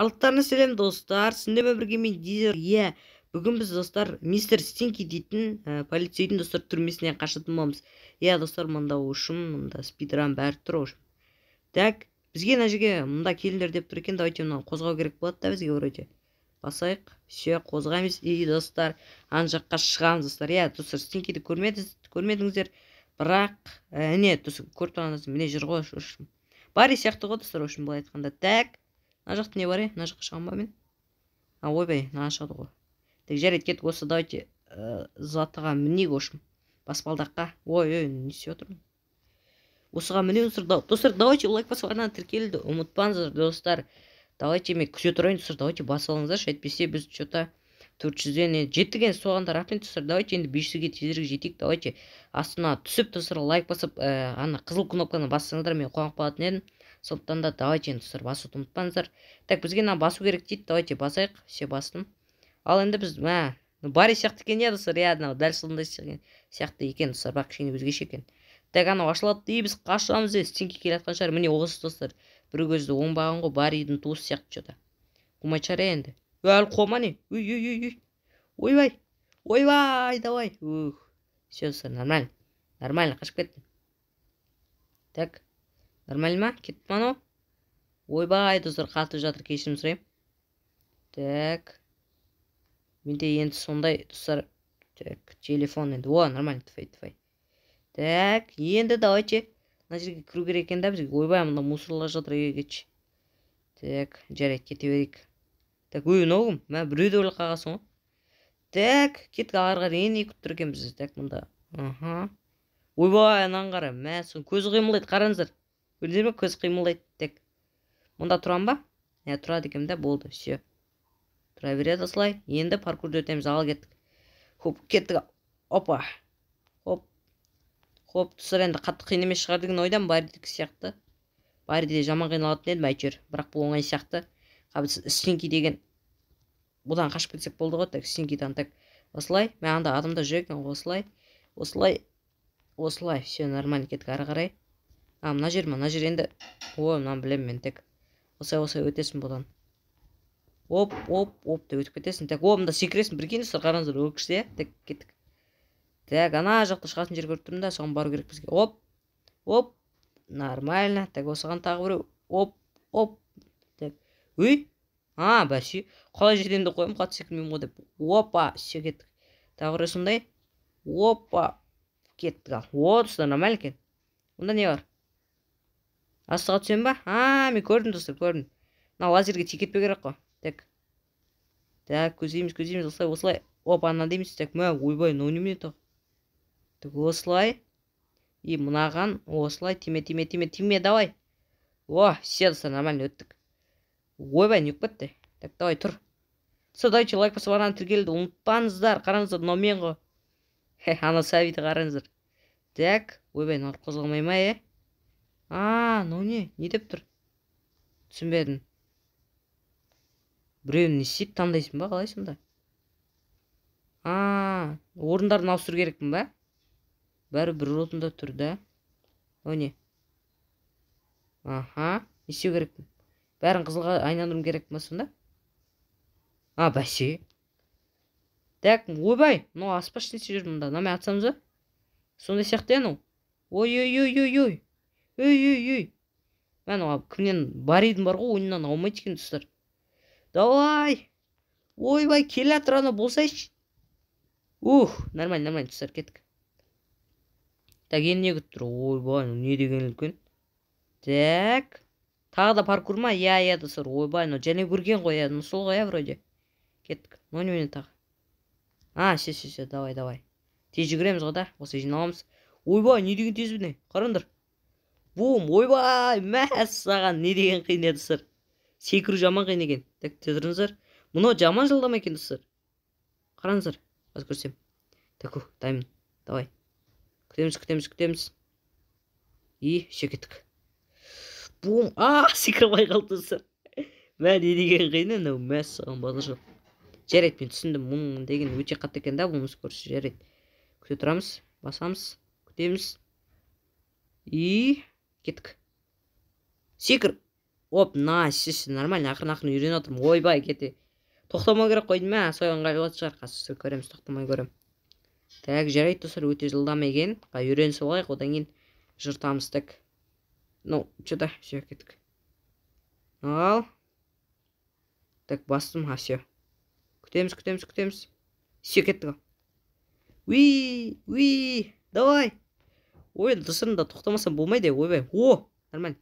Барлықтарына сәлем, достар! Сіздермен бірге мен, Дизер. Иә, бүгін біз, достар, мистер Стинки дейтін полицейдің, достар, түрмесінен қашатын боламыз. Иә, достар, мында, в общем, мында спидран, бәрі тұр, в общем. Так, бізге мына жерге, мында келіңдер деп тұр екен. Давайте, мынаны қозғау керек болады да бізге вроде. Басайық, все, қозғаймыз и, достар, ана жаққа шығамыз, достар. Иә, достар, Стинкиді көрмедіңіздер, бірақ не, достар, көріп тұрғандарыңыз, міне жүр ғой, в общем. Барри сияқты ғой, достар, в общем, былай айтқанда. Так, мына жақта не бар, е? Мына жаққа шығамын ба мен? А, ойбай, мына шығады ғой. Так, жарайды, кеттік. Осы, давайте, затыға мінейік, в общем, баспалдаққа. Ой, ой, не істеп жатырмын? Осыған мінеміз, достар. Достар, давайте, лайк басып, арнаны тіркелуді ұмытпаңыздар, достар. Давайте, мен күте тұрайын, достар. Давайте, басып алыңыздаршы, әйтпесе біз че то 400-ден енді жеттік енді, соған да рахмет, достар. Давайте, енді 500-ге тезірек жетейік. Давайте, астына түсіп, достар, лайк басып, ана қызыл кнопканы бассаңыздар, мен қуанып қалатын едім. Сондықтан да давайте енді, достар, басуды ұмытпаңыздар. Так, бізге мына басу керек дейді. Давайте, басайық. Все, бастым. Ал енді біз, мә, Барри сияқты екен, иә, достар? Иә, мынау дәл сондай сияқты екен, достар, бірақ кішкене өзгеше екен. Так, анау ашылады и біз қашамыз. Е, Стинки келе жатқан шығар. Міне, осы, достар, бір көзді оңбаған ғой, Барридің туысы сияқты. Че то қумайтын шығар, иә, енді. Әлі қуа ма, не? Ой, ой, ой, ой, ойбай, ойбай, давай! Ух, все, достар, нормально, нормально, қашып кеттім. Так, нормально ма? Кетті ма анау? Ойбай, достар, қатып жатыр, кешірім сұраймын. Так, менде енді сондай, достар. Так, телефон енді. О, нормально, тфай, тфай. Так, енді давайте, мына жерге кіру керек екен да бізге. Ойбай, мында мусорлар жатыр, ей, кетші. Так, жарайды, кете берейік. Так, ой, мынау кім? Мә, біреуді өліп қалғансың ғой. Так, кеттік ары қарай. Не күтіп тұр екен бізді? Так, мында, аха, ойбай, ананы қара, мә, соның көзі қимылдайды, қараңыздар, көрдіңдер ме? Көзі қимылдайды. Так, мұнда тұрамын ба? Иә, тұрады екен да, болды, все, тұра береді осылай. Енді паркурды өтеміз. Ал, кеттік, хоп, кеттік, опа, хоп, хоп. Достар, енді қатты қиын емес шығар деген ойдамын. Барридікі сияқты. Барриде жаман қиналатын едім әйтеуір, бірақ бұл оңай сияқты. Стинки деген, бұдан қашып кетсек болды ғой. Так, Стинкидан. Так, осылай, мә, анда адамдар жүр екен ғой. Осылай, осылай, осылай, все, нормально, кеттік ары қарай. А, мына жер ма? Мына жер енді. Ой, мынаны білемін мен. Так, осылай, осылай өтесің бұдан, оп, оп, оп деп өтіп кетесің. Так, о, мында секіресің, прикинь, достар, қараңыздар, ол күшті, иә. Так, кеттік. Так, ана жақта шығатын жер көріп тұрмын да, соған бару керек бізге. Оп, оп, нормально. Так, осыған тағы біреу, оп, оп. Так, өй, а, бәсе, қалай жетемін деп қоямын, қатты секірмеймін ғой деп. Опа, все, кеттік. Тағы біреу сондай, опа, кеттік. Ал, о, достар, нормально екен. Мұнда не бар? Астыға түсемін ба? А, мен көрдім, достар, көрдім. Мына лазерге тиіп кетпеу керек қой. Так, так, көздейміз, көздейміз, осылай, осылай, опа, ана дейміз. Так, мә, ойбай, мынау немене тағы? Так, осылай и мынаған осылай. Тиме, тиме, тиме, тиме, давай! О, все, достар, нормально өттік. Ойбай, не болып кетті? Так, давай, тұр. Достар, давайте, лайк басып, арнаны тіркелуді ұмытпаңыздар. Қараңыздар, мынау мен ғой. Хе, ана сәбиді қараңыздар. Так, ойбай, мынау қозғалмай ма, е? А, мынау не? Не деп тұр? Түсінбедім. Біреуін не істейді, таңдайсың ба, қалай сонда? А, орындарын ауыстыру керекпін ба? Бәрі бір орында тұр да. О, не? Аха, не істеу керекпін? Бәрін қызылға айналдыруым керек па сонда? А, бәсе. Так, ойбай, мынау аспаш не істеп жүр мында? Мынамен атсамыз ба? Сондай сияқты, иә, мынау. Ой, ой, ой, ой, ой, ой, ой, ой, мә, мынау кімнен? Барридің бар ғой, ойыннан аумайды екен, достар. Давай, ойбай, келе жатыр анау, болсайшы. Ух, нормально, нормально, достар, кеттік. Так, енді не күтіп тұр? Ойбай, не деген үлкен! Так, тағы да паркур ма? Иә, иә, достар, ойбай, мынау және көрген ғой, иә, мынау сол ғой, иә, вроде. Кеттік. Мынау немене тағы? А, все, все, все, давай, давай, тез жүгіреміз ғой да, осылай жиналамыз. Ойбай, не деген тез, міне, қараңдар! Бум! Ойбай, мәссаған, не деген қиын еді, достар! Секіру жаман қиын екен. Так, тез тұрыңыздар, мынау жаман жылдам екен, достар, қараңыздар, қазір көрсем. Так, ух, дайынмын, давай, күтеміз, күтеміз, күтеміз и все, кеттік. Бум! А, секіре алмай қалды, достар. Мә, не деген қиын мынау, мәссаған, базар жоқ. Жарайды, мен түсіндім, мұның деген өте қатты екен да бұның скорости. Жарайды, күте тұрамыз, басамыз, күтеміз и кеттік. Секір! Оп, найс, нормально, ақырын ақырын үйреніп жатырмын. Ойбай, кете. Тоқтамау керек қойдым, мә, солай ыңғайлы болатын шығар. Қазір көреміз, тоқтамай көремін. Так, жарайды, достар, өте жылдам екен. Үйренісіп алайық, одан кейін жыртамыз. Так. Ну, что-то, все, кеттік. Ал. Так, бастым, а, все. Күтеміз, күтеміз, күтеміз. Все, кеттік. Уи, уи, давай. Ой, достар, мында тоқтамасам болмайды. Ойбай, о, нормально.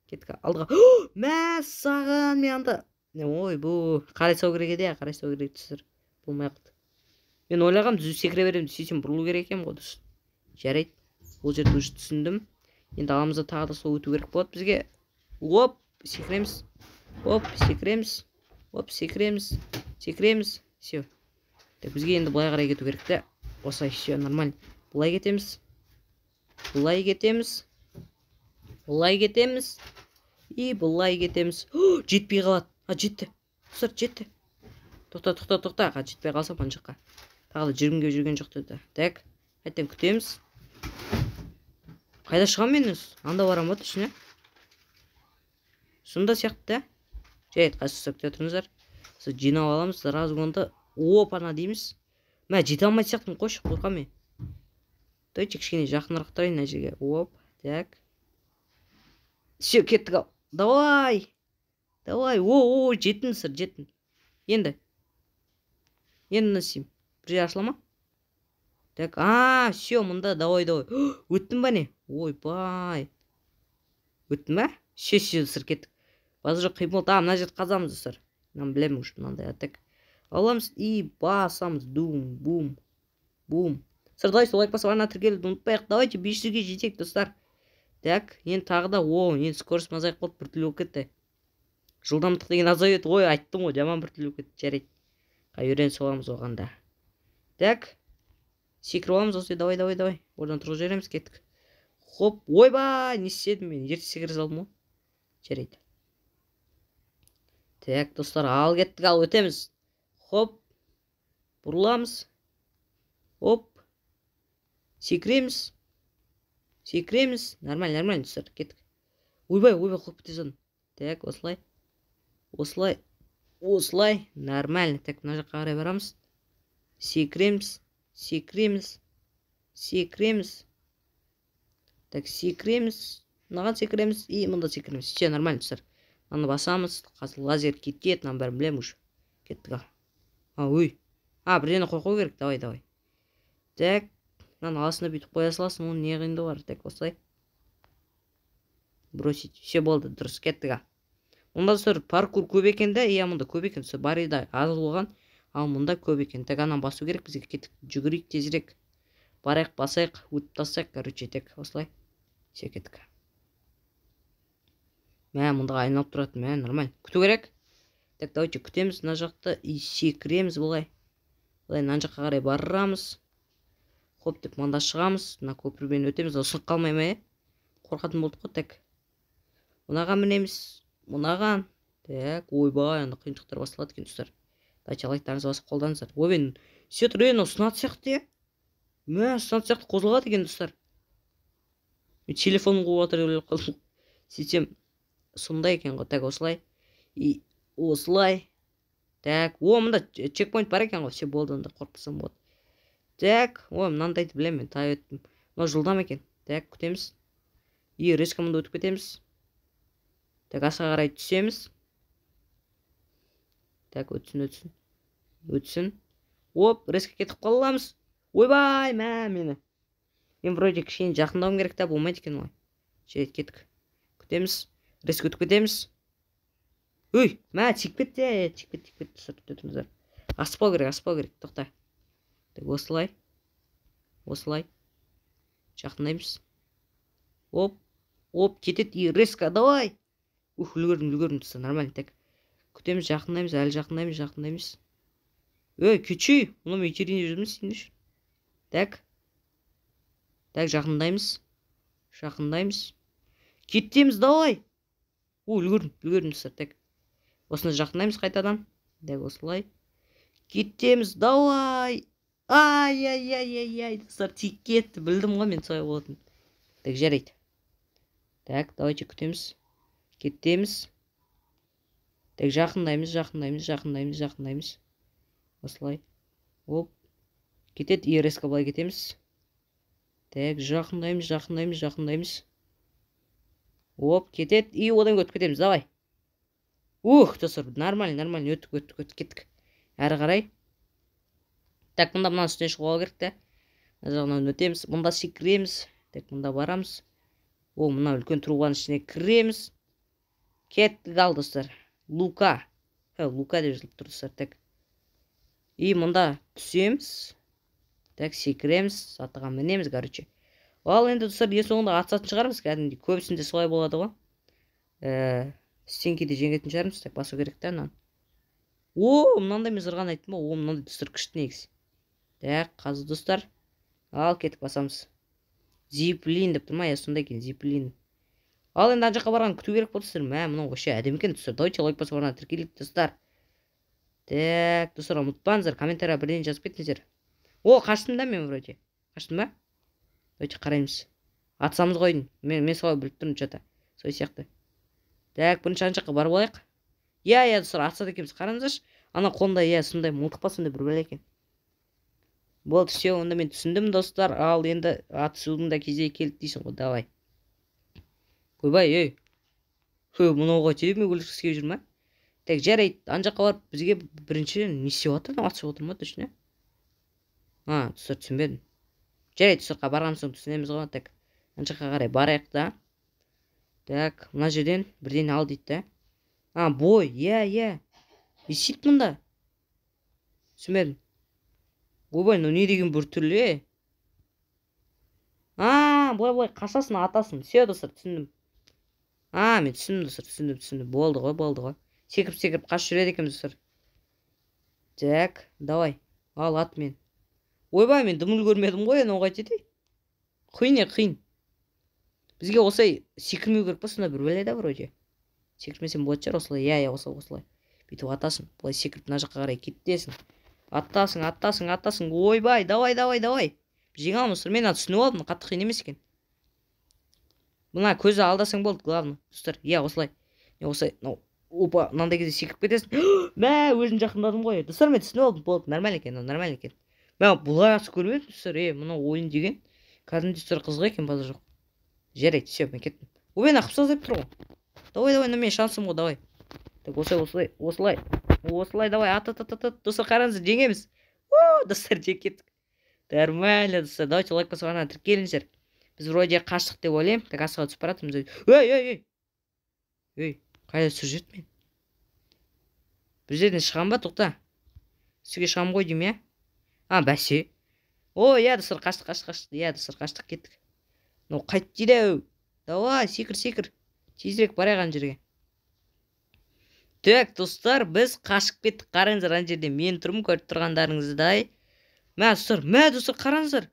Кеттік, алдыға. Мәссаған, мен анда. Ой, бұл қарай салу керек еді, қарай салу керек, достар. Болмай қалды. Мен ойлағам, түзу секіре беремін, сөйтсем бұрылу керек екен ғой, достар. Жарайды, ол жерді уже түсіндім. Енді аламыз да, тағы да сол өту керек болады бізге. Оп, секіреміз. Оп, секіреміз. Оп, секіреміз. Секіреміз. Все. Так, бізге енді былай қарай кету керек та. Осылай, все, нормально. Былай кетеміз. Былай кетеміз. Былай кетеміз. И былай кетеміз. Жетпей қалады. А, жетті. Достар, жетті. Тоқта, тоқта, тоқта. Қа, жетпей қалсам ана жаққа. Тағы да жүргім келіп жүрген жоқ деді. Так, қайтадан күтеміз. Қайда шығамын мен өзі? Анда барамын ба, точно? Сонда сияқты да. Жарайды, қазір күте тұрыңыздар. Сол жинап аламыз, разгонды опана дейміз. Мә, жете алмайтын сияқтымын, қойшы, қорқамын мен. Давайте кішкене жақынырақ тұрайын мына жерге. Оп, так. Все, кеттік ал. Давай. Давай. О, о, жеттім, сыр, жеттім. Енді. Енді не істеймін? Бір жер ашыла ма? Так, а, все, мында, давай, давай. Өттім ба, не? Ойбай. Өттім ба? Все, все, достар, кеттік. Базар жоқ, қиын болды. А, мына жерді қазамыз, достар. Мынаны білемін уже, мынандай. Так. Аламыз и басамыз. Дум, бум. Бум. Достар, давайте лайк басып, ана тіркелуді ұмытпайық. Давайте 500-ге жетейік, достар. Так, енді тағы да, о, енді скорость азайып қалды, біртүрлі болып кетті. Жылдамдық деген азаяды ғой, айттым ғой, жаман біртүрлі болып кетті. Жарайды. Үйреніп аламыз оған да. Так. Секіріп аламыз осылай, давай, давай, давай. Oraдан тұрғызып жібереміз, кеттік. Хоп, ойбай, не істедім мен? Ерте секіре салдым ғой. Жарайды. Так, достар, ал кеттік, ал өтеміз. Хоп. Бұрыламыз. Оп. Секіреміз. Секіреміз. Нормально, нормально, достар, кеттік. Ойбай, ойбай, құлап кете жаздадым. Так, осылай. Осылай. Осылай. Нормально. Так, мына жаққа қарай барамыз. Секіреміз. Секіреміз. Секіреміз. Так, секіреміз. Мынаған секіреміз. И мында секіреміз. Все, нормально, достар. Мынаны басамыз. Қазір лазер кетеді. Мынаның бәрін білемін уже. Кеттік, ал. А, ой. А, бірдеңе қойып қою керек. Давай, давай. Так. Мынаны аласың да бүйтіп қоя саласың. Оның не қиындығы бар? Так, осылай. Бросить. Все, болды, дұрыс, кеттік, ал. Мұнда, достар, паркур көп екен да. Иә, мұнда көп екен. Достар, Барида аз болған. Ал мұнда көп екен. Так, ананы басу керек бізге. Кеттік, жүгірейік тезірек. Барайық, басайық, өтіп тастайық, короче, так, осылай. Все, кеттік. Мә, мұнда айналып тұратын, мә, нормально. Күту керек. Так, давайте күтеміз мына жақта и секіреміз былай. Былай мына жаққа қарай барамыз. Хоп деп мында шығамыз. Мына көпірмен өтеміз. Сынып қалмай ма, е? Қорқатын болдық қой, так. Мынаған мінеміз. Мынаған. Так, ойбай, анда қиыншылықтар басталады екен, достар. Давайте лайктарыңызды басып қолдаңыздар. Ой, мен все тұр, мынау сынады сияқты, е? Мә, сынады сияқты, қозғалады екен, достар. Мен телефоным қуып жатыр деп ойлап қалдым. Сөйтсем, сондай екен ғой. Так, осылай. И осылай. Так, о, мында чекпоинт бар екен ғой. Все, болды, онда қорықпасам болады. Так, о, мынандайды білемін мен, тайып өттім. Мынау жылдам екен. Так, күтеміз. И резко мында өтіп кетеміз. Так, астқа қарай түсеміз. Так, өтсін, өтсін. Өтсін. Оп, резко кетіп қаламыз. Ойбай, мә, мені. Мен вроде кішкене жақындауым керек та, болмайды екен олай. Жарайды, кеттік. Күтеміз. Резко өтіп кетеміз. Ой, мә, тиіп кетті, тиіп кетті, тиіп кетті, достар, күте тұрыңыздар. Аспау керек, аспау керек, тоқта. Так, осылай. Осылай. Жақындаймыз. Оп, оп, кетеді и резко, давай. Ух, үлгердім, үлгердім, достар, нормально, так. Күтеміз, жақындаймыз, әлі жақындаймыз, жақындаймыз. Ей, кетші, мұны мен итерейін деп жүрмін сендер. Так. Так, жақындаймыз. Жақындаймыз. Кетеміз, давай. О, үлгердім, үлгердім, достар, так. Осыны жақындаймыз қайтадан. Так, осылай. Кетеміз, давай. Ай, ай, ай, ай, ай, достар, тиіп кетті. Білдім ғой мен солай болатынын. Так, жарайды. Так, давайте күтеміз. Кетеміз. Так, жақындаймыз, жақындаймыз, жақындаймыз, жақындаймыз. Осылай. Оп. Кетеді, и резко былай кетеміз. Так, жақындаймыз, жақындаймыз, жақындаймыз. Оп, кетеді, и одан өтіп кетеміз, давай. Ух, достар, нормально, нормально, өттік, өттік, өттік, кеттік. Әрі қарай. Так, мында мынаның үстіне шығуға керек та. Мына жағынан өтеміз, мұнда секіреміз. Так, мұнда барамыз. О, мына үлкен трубаның ішіне кіреміз. Кеттік, ал, достар. Лука. Хе, Лука деп жазылып тұр, достар. Так. И мұнда түсеміз. Так, секіреміз, сатыға мінеміз, короче. Ал енді, достар, ең соңында атысатын шығармыз, кәдімгідей. Көбісінде солай болады ғой. Стенкиді жеңетін шығармыз. Так, басу керек та мынаны. О, мынандай мен сырған айттым ба? О, мынандай, достар, күшті негізі. Так, қазір, достар. Ал, кеттік, басамыз. Зиплин деп тұр ма? Иә, сондай екен, зиплин. Ал енді ана жаққа барған күту керек болды, достар. Мә, мынау вообще әдемі екен, достар. Давайте лайк басып, арнаға тіркелейік, достар. Так, достар, ұмытпаңыздар, комментарийға бірдеңе жазып кетіңіздер. О, қаштым да мен вроде. Қаштым ба? Давайте қараймыз. Атсамыз ғой. Мен солай біліп тұрмын что-то. Солай сияқты. Так, бірінші ана жаққа барып алайық. Иә, иә, достар, атсады екенбіз. Қараңыздаршы. Ана қолында, иә, сондай мылтық па, сондай бір бәле екен. Болды, все, онда мен түсіндім, достар. Ал енді атысудың да кезегі келді дейсің ғой, давай. Ойбай, ей. Хө, мынау қайтеді, мен өлгісі келіп жүр ма? Так, жарайды, ана жаққа барып бізге бірінші не істеп жатыр? Атысып отыр ма, точно? А, достар, түсінбедім. Жарайды, достар, барған соң түсінеміз ғой. Так, ана жаққа қарай барайық та. Так, мына жерден бірден ал дейді да. А, бой, иә, иә. Не істейді мұнда? Түсінбедім. Ойбай, мынау не деген біртүрлі, е? А, былай былай қашасың, атасың. Все, достар, түсіндім. А, мен түсіндім, достар, түсіндім, түсіндім. Болды ғой, болды ғой. Секіріп секіріп қашып жүреді екенбіз, достар. Так, давай. Ал, ат мен. Ойбай, мен дым үлгермедім ғой, анау қайтеді? Қиын, е, қиын. Бізге осылай секірмеу керек па, сонда бір бәле да вроде. Секірмесем болатын шығар осылай. Иә, иә, осылай, осылай. Бүйтіп атасың. Былай секіріп мына жаққа қарай кетесің. Атасың, атасың, атасың. Ойбай, давай, давай, давай. Жеңе аламыз, достар. Мен түсініп алдым, қатты қиын емес екен. Мына көзді алдасаң болды, главное. Достар, иә, осылай. Осылай, мынау, опа, мынандай кезде секіріп кетесің. Мә, өзім жақындадым ғой. Достар, мен түсініп алдым, болды, нормально екен, нормально екен. Мә, бұлай атыс көрмедім, достар. Е, мынау ойын деген кәдімгідей, достар, қызық екен, базар жоқ. Жарайды, все, мен кеттім. Ой, мені қып деп тұр ғой. Давай, давай, мына менің шансым ғой, давай. Так, осылай, осылай, осылай. Осылай, давай, ат, ат, ат, ат. Достар, қараңыздар, жеңеміз. О, достар, жеңіп кеттік. Нормально, достар. Давайте лайк басып, ана тіркеліңіздер. Біз вроде қаштық деп ойлаймын. Так, астыға түсіп бара жатырмыз. Ей, ей, ей. Ей, қайда түсіп жіберді мен? Бір жерден шығамын ба, тоқта? Үстіге шығамын ғой деймін, иә? А, бәсе. О, иә, достар, қаштық, қаштық, қаштық. Иә, достар, қаштық, кеттік. Ну, қайт дейді ау. Давай, секір, секір. Тезірек барайық ана жерге. Так, достар, біз қашып кеттік. Қараңыздар, ана жерде мен тұрмын, көріп тұрғандарыңыздай. Мә, достар, мә, достар, қараңыздар.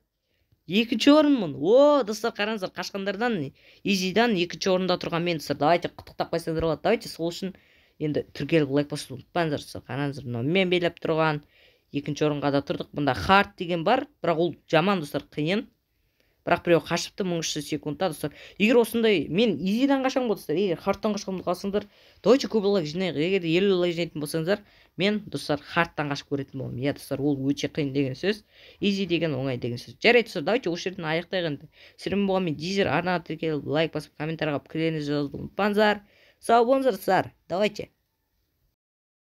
Екінші орынмын. О, достар, қараңыздар, қашқандардан изидан екінші орында тұрған мен, достар. Давайте құттықтап қойсаңдар болады. Давайте сол үшін енді тіркеліп, лайк басуды ұмытпаңыздар, достар. Қараңыздар, мынау мен билеп тұрған екінші орынға да тұрдық. Бұнда хард деген бар, бірақ ол жаман, достар, қиын. Бірақ біреу қашыпты 1300 секундта, достар. Егер осындай мен изидан қашамын ғой, достар. Егер хардтан қашқанды қалсаңдар, давайте көп лайк жинайық. Егер де 50 лайк жинайтын болсаңыздар, мен, достар, хардтан қашып көретін боламын. Иә, достар, ол өте қиын деген сөз. Изи деген оңай деген сөз. Жарайды, достар, давайте осы жерден аяқтайық енді. Сіздермен болған мен, Дизер. Арнаға тіркеліп, лайк басып, комментарийға пікірлеріңізді жазуды ұмытпаңыздар. Сау болыңыздар, достар. Давайте.